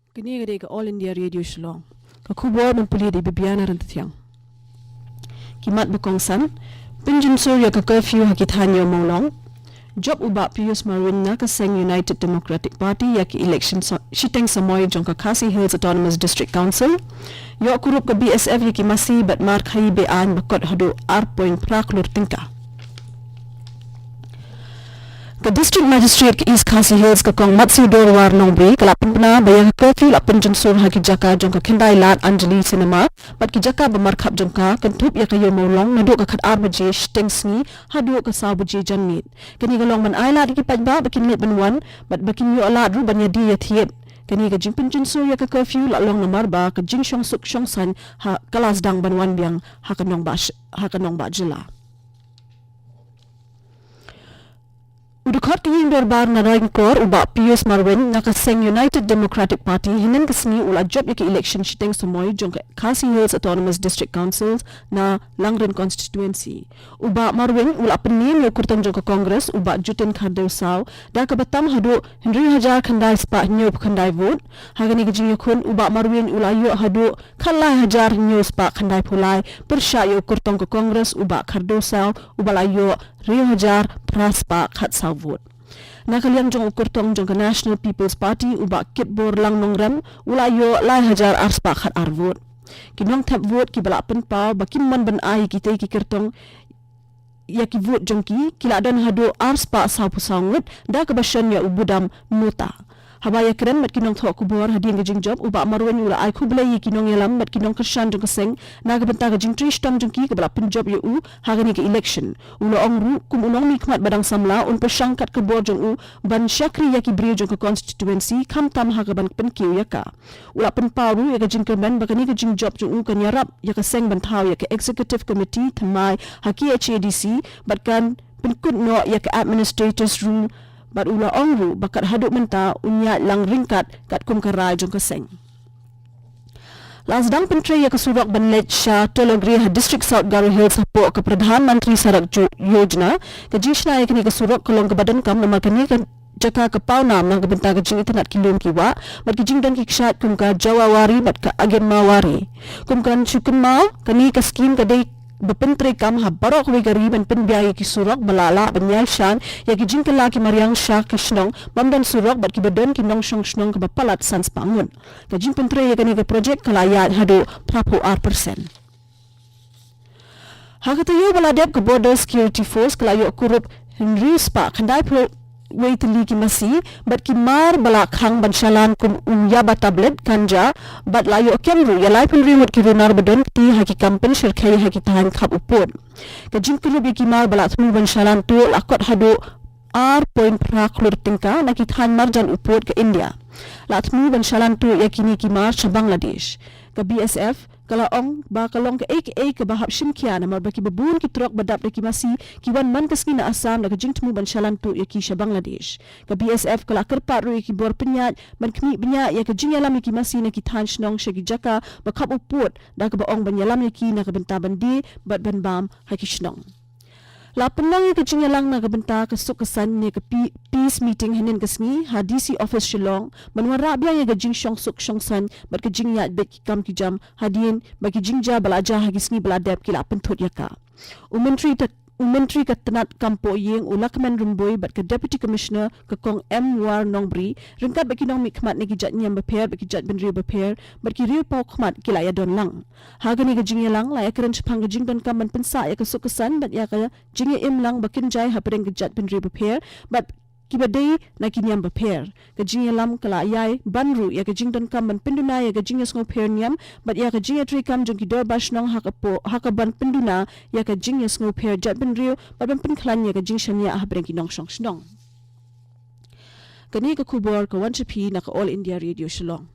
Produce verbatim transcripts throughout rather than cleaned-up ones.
Kane ka dei ka All India Radio Shillong. Ka khubor ban pule da i Bibiana Rantathiang. Ki mat ba kongsan: pynjynsur ïa ka curfew ha ki thaiñ ïew mawlong. Jop u Bah Pius Marwein na ka seng United Democratic Party ïa ki election so-, shiteng samoi jong ka Khasi Hills Autonomous District Council. Ïoh kurup ka B S F ïa ki masi bad mar khaïi be-aiñ ba kot haduh ar point phra klur tyngka. Ka District Magistrate ka East Khasi Hills, ka Kong Matsiewdor War Nongbri, ka la pynbna ba ïa ka curfew la pynjynsur ha ki jaka jong ka Khyndai Lad Anjali Cinema bad ki jaka ba markhap jong ka, kynthup ïa ka ïew mawlong naduh ka khatar baje shiteng sngi haduh ka saw baje janmiet. Kane ka long ban ai lad ïa ki paidbah ba kin leit ban wan bad ba kin ïoh lad ruh ban ïadie ïathied. Kane ka jingpynjynsur ïa ka curfew la long namar ba ka jingshong suk shong saiñ ha ka la sdang ban wan biang ha ka nongbah sh-, ha ka nongbah jylla. U dkhot ka ïing dorbar na Raingkor, u Bah Pius Marwein na ka seng United Democratic Party, hynnin ka sngi u la jop ïa ka election shiteng samoi jong ka Khasi Hills Autonomous District Council na Langrin Constituency. U Bah Marwein u la pynïeng ïa u kyrtong jong ka Congress, u Bah Jutien Khardewsaw, da kaba tam haduh hynriew hajar khyndai spah hynñiewphew khyndai vote. Ha kane ka jingïakhun, u Bah Marwein u la ïoh haduh khatlai hajar hynñiew spah khyndai phew lai, pyrshah ïa u kyrtong ka Congress, u Bah Khardewsaw, uba la ïoh hynriew hajar phra spah khatsaw vote. Na ka liang jong u kyrtong jong ka National People's Party, u Bah Kitborlang Nongrem, u la ïoh lai hajar ar spah khatar vote. Ki nongthep vote kiba la pynpaw ba kim mon ban ai ïa kitei ki kyrtong ïa ki vote jong ki, ki la don haduh ar spah sawphew saw ngut, da kaba shon ïa u Budam Nota. Haba ïakren bad ki nongthoh khubor hadien ka jingjop, u Bah Marwein u la ai khublei ïa ki nongïalam bad ki nongkyrshan jong ka seng na ka bynta ka jingtrei shitom jong ki kaba la pynjop ïa u ha kane ka election. U la ong ruh, kum u nongmihkhmat ba dang samla, un pyrshang kat ka bor jong u ban shakri ïa ki briew jong ka constituency, khamtam ha kaban pynkiew ïa ka. U la pynpaw ruh ïa ka jingkyrmen ba kane ka jingjop jong u kan ïarap ïa ka seng ban thaw ïa ka Executive Committee thymmai ha K H A D C bad kan pynkut noh ïa ka Administrators Rule, bad u la ong ruh ba kat haduh mynta un ïaid lang ryngkat katkum ka rai jong ka seng. La sdang pyntrei ïa ka surok ban leit sha Tologre ha District South Garo Hills hapoh ka Pradhan Mantri Sadak Jo-, Yojana. Ka jingshna ïa kane ka surok ka long kaba donkam namar kane ka jaka ka pawnam na ka bynta ka jingitynnad ki lum ki wah bad ki jingdon ki kshaid kum ka Jawawari bad ka Agenmawari. Kum kan shu kynmaw, kane ka skim ka dei ba pyntreikam ha baroh kawei ka ri ban pynbiang ïa ki surok ba la lah ban ïaishah ïa ki jingkylla ki mariang sha ki shnong bym don surok bad kiba don ki nongshong shnong kaba palat san spah ngut. Ka jingpyntrei ïa kane ka projek ka la ïaid haduh phra phew ar percent. Ha ka taïew ba la dep, ka Border Security Force ka la ïoh kurup hynriew spah khyndai phew wei tylli ki masi bad ki mar ba la khang ban shalan kum u yaba tablet, ganja, bad la ïoh kem ruh ïa laiphew hynriew ngut ki runar ba don kti ha ki kam pynshyrkhei ha ki thaiñ khap u pud. Ka jingkurup ïa ki mar ba la thmu ban shalan tuh la kot haduh ar point phra klur tyngka na ki thaiñ marjan u pud ka India. La thmu ban shalan tuh ïa kine ki mar sha Bangladesh. Ka B S F ka la ong ba ka long kaei kaei kaba hap shim khia namar ba kiba bun ki trok ba dap da ki masi ki wan man ka sngi na Assam da ka jingthmu ban shalan tuh ïa ki sha Bangladesh. Ka B S F ka la kyrpad ruh ïa ki bor pynïaid ban khmih bniah ïa ka jingïalam ïa ki masi na ki thaiñ shnong sha ki jaka ba khap u pud, da kaba ong ban ïalam ïa ki na ka bynta ban die bad ban bam ha ki shnong. La pynlong ïa ka jingïalang na ka bynta ka suk ka saiñ ne ka pi-, peace meeting hynnin ka sngi ha D C office Shillong ban wanrah biang ïa ka jingshong suk shong saiñ bad ka jingïaid beit ki kam ki jam hadien ba ki jingjia ba la jia ha ki sngi ba la dep ki la pynthut ïa ka. U Myntri ta-, u Myntri ka tnat kam poh ïing, u Lahkmen Rymbui, bad ka Deputy Commissioner, ka Kong M War Nongbri, ryngkat bad ki nongmihkhmat na ki jait niam bapher bad ki jait bynriew bapher bad ki riewpawkhmat ki la ïadon lang. Ha kane ka jingïalang la ïakren shaphang ka jingdonkam ban pynsah ïa ka suk ka saiñ bad ïa ka jingïaimlang ba kynjai hapdeng ka jaitbynriew bapher bad kiba dei na ki niam bapher. Ka jingïalam ka la ïai ban ruh ïa ka jingdonkam ban pynduna ïa ka jingïasngewpher niam bad ïa ka jingïatreikam jong ki dorbar shnong ha ka po-, ha kaban pynduna ïa ka jingïasngewpher jaitbynriew bad ban pynkhlaiñ ïa ka jingshaniah hapdeng ki nongshong shnong. Kane ka khubor ka wan sha phi na ka All India Radio Shillong.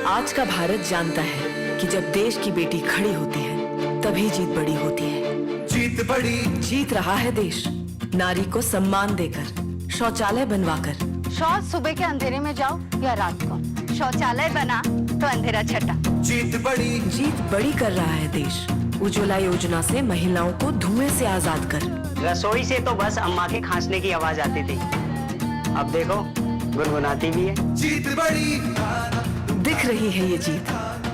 आज का भारत जानता है कि जब देश की बेटी खड़ी होती है, तभी जीत बड़ी होती है। जीत बड़ी। जीत रहा है देश, नारी को सम्मान देकर, शौचालय बनवाकर। शौच सुबह के अंधेरे में जाओ या रात को, शौचालय बना तो अंधेरा छटा। जीत बड़ी। जीत बड़ी कर रहा है देश, उज्ज्वला योजना से महिलाओं को धुएं से आजाद कर। रसोई से तो बस अम्मा के खांसने की आवाज आती थी, अब देखो, गुनगुनाती भी है। जीत बड़ी। दिख रही है ये जीत,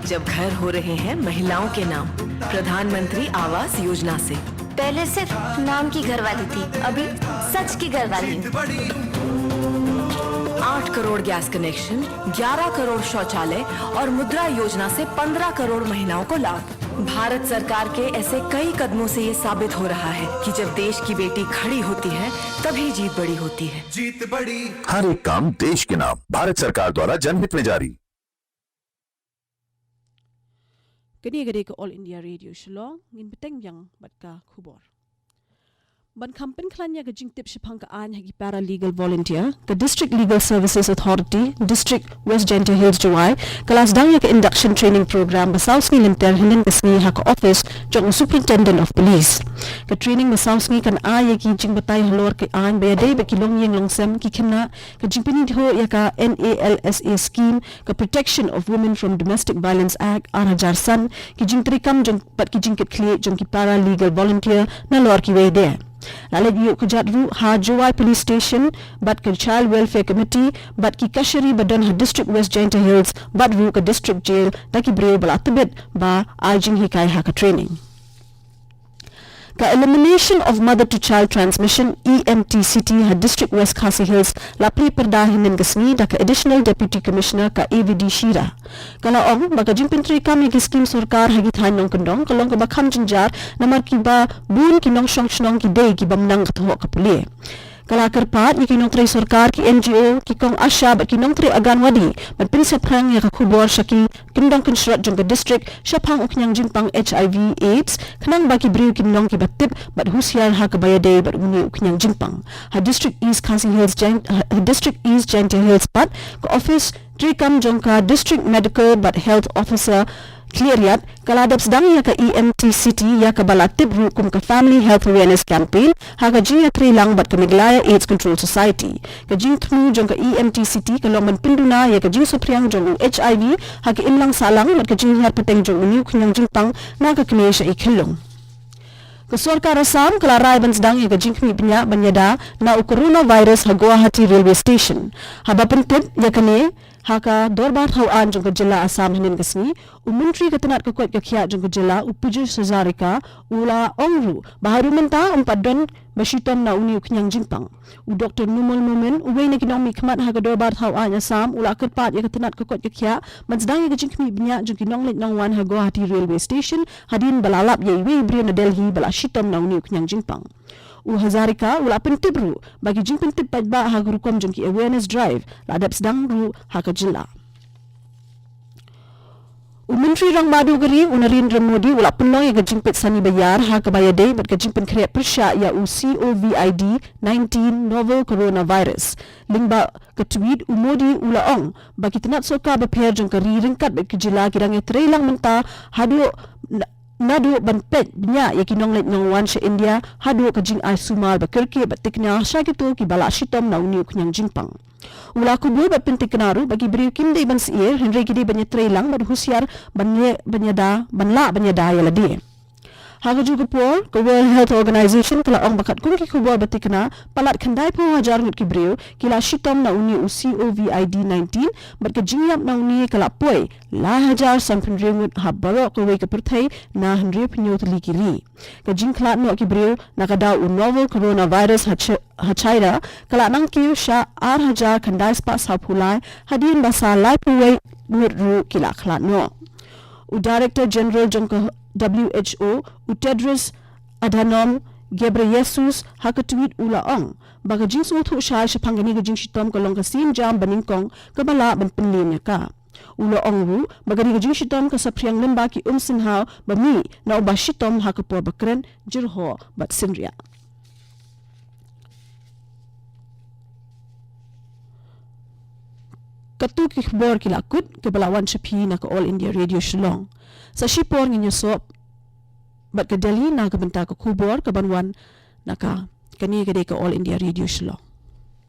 जब घर हो रहे हैं महिलाओं के नाम, प्रधानमंत्री आवास योजना से। पहले सिर्फ नाम की घरवाली थी, अभी सच की घरवाली हूँ। आठ करोड़ गैस कनेक्शन, ग्यारह करोड़ शौचालय और मुद्रा योजना से पन्द्रह करोड़ महिलाओं को लाभ। भारत सरकार के ऐसे कई कदमों से ये साबित हो रहा है कि जब देश की बेटी खड़ी होती है, तभी जीत बड़ी होती है। जीत बड़ी। हर एक काम देश के नाम। भारत सरकार द्वारा जनहित में जारी। Kane ka dei ka All India Radio Shillong, ngin bteng biang bad ka khubor. Ban kham pynkhlaiñ ïa ka jingtip shaphang ka aiñ ha ki paralegal volunteer, ka District Legal Services Authority, District West Jaintia Hills Jowai, ka la sdang ïa ka induction training program ba saw sngi lynter hynnin ka sngi ha ka office jong u Superintendent of Police. Ka training ba saw sngi kan ai ïa ki jingbatai halor ka aiñ ba ïadei bad ki longïing longsem, ki khynnah, ka jingpynïoh ïa ka NALSA scheme, ka Protection of Women from Domestic Violence Act ar hajar san, ki jingtreikam jong bad ki jingkitkhlieh jong ki paralegal volunteer nalor kiwei de. La leit ïuh kjat ruh ha Jowai Police Station bad ka Child Welfare Committee bad ki kashari ba don ha District West Jaintia Hills bad ruh ka District Jail da ki briew ba la tbit ba ai jinghikai ha ka training. Ka Elimination of Mother to Child Transmission, EMTCT, ha District West Khasi Hills la plie pyrda hynnin ka sngi da ka Additional Deputy Commissioner ka A V D Shira. Ka la ong ba ka jingpyntreikam ïa ki skim sorkar ha ki thaiñ nongkyndong ka long kaba kham jynjar, namar kiba bun ki nongshong shnong ki dei ki bym nang ka thoh ka pule. Ka la kyrpad ïa ki nongtrei sorkar, ki NGO, ki kong ASHA bad ki nongtrei Anganwadi ban pynsaphriang ïa ka khubor sha ki kyndong kynshrot jong ka district shaphang u khñiang jingpang HIV AIDS, khnang ba ki briew kin long kiba tip bad husiar ha kaba ïadei bad une u khñiang jingpang. Ha District East Khasi Hills Jain-, ha District East Jaintia Hills pat, ka office treikam jong ka District Medical bad Health Officer Khliehriat ka la dep sdang ïa ka EMTCT, ïa kaba la tip ruh kum ka Family Health Awareness Campaign, ha ka jingïatreilang bad ka Meghalaya AIDS Control Society. Ka jingthmu jong ka EMTCT ka long ban pynduna ïa ka jingsaphriang jong u HIV ha ka imlang sahlang bad ka jinghiar pateng jong une u khñiang jingpang na ka kmie sha i khyllung. Ka sorkar Assam ka la rai ban sdang ïa ka jingkhmih bniah ban ïada na u coronavirus ha Guwahati Railway Station. Haba pyntip ïa kane ha ka dorbar thaw aiñ jong ka jylla Assam hynnin ka sngi, u Myntri ka tnat ka koit ka khiah jong ka jylla, u Piyush Hazarika, u la ong ruh ba haduh mynta ym pat don ba shitom na une u khñiang jingpang. U Doktor Numal Momin, uwei na ki nongmihkhmat ha ka dorbar thaw aiñ Assam, u la kyrpad ïa ka tnat ka koit ka khiah ban sdang ïa ka jingkhmih bniah jong ki nongleit nongwan ha Guwahati Railway Station hadien ba la lap ïa iwei i briew na Delhi ba la shitom na une u khñiang jingpang. U Hazarika u la pyntip ruh ba ki jingpyntip paidbah ha ka rukom jong ki awareness drive la dep sdang ruh ha ka jylla. U Myntri Rangbah Duh ka ri, u Narendra Modi, u la pynlong ïa ka jingpeit sani ba ïar ha kaba ïadei bad ka jingpynkhreh pyrshah ïa u COVID nineteen novel coronavirus. Lyngba ka tweet, u Modi u la ong ba ki tnat sorkar bapher jong ka ri ryngkat bad ki jylla ki dang ïatreilang mynta haduh na-, naduh ban peit bniah ïa ki nongleit nongwan sha India, haduh ka jingai sumar ba kyrkieh bad thikna sha kito kiba la shitom na une u khñiang jingpang. U la kubur bad pynthikna ruh ba ki briew kim dei ban syier, hynrei ki dei ban ïatreilang bad husiar ban ïa-, ban ïada, ban lah ban ïada ïa lade. Ha kajuh ka por, ka World Health Organization ka la ong ba katkum ki khubor ba thikna, palat khyndaiphew hajar ngut ki briew ki la shitom na une u COVID nineteen, bad ka jingïap na une ka la poi lai hajar sanphew ngut ha baroh kawei ka pyrthei na hynriewphew tylli ki ri. Ka jingkhlad noh ki briew na ka daw u novel coronavirus ha Chi-, ha China ka la nangkiew sha ar hajar khyndai spah sawphew lai, hadien ba sa laiphew wei ngut ruh ki la khlad noh. U Director General jong ka WHO, u Tedros Adhanom Ghebreyesus, ha ka tweet u la ong ba ka jingsngewthuh shai shaphang kane ka jingshitom ka long ka sienjam banyngkong kaba lah ban pynliem ïa ka. U la ong ruh ba kane ka jingshitom ka saphriang lyngba ki umsynñiaw ba mih na uba shitom ha ka por ba kren, jyrhoh bad synriah. Katto ki khubor ki la kut, kiba la wan sha phi na ka All India Radio Shillong. Sa shipor ngin ïasoh bad ka Delhi na ka bynta ka khubor kaban wan na ka, kane ka dei ka All India Radio Shillong.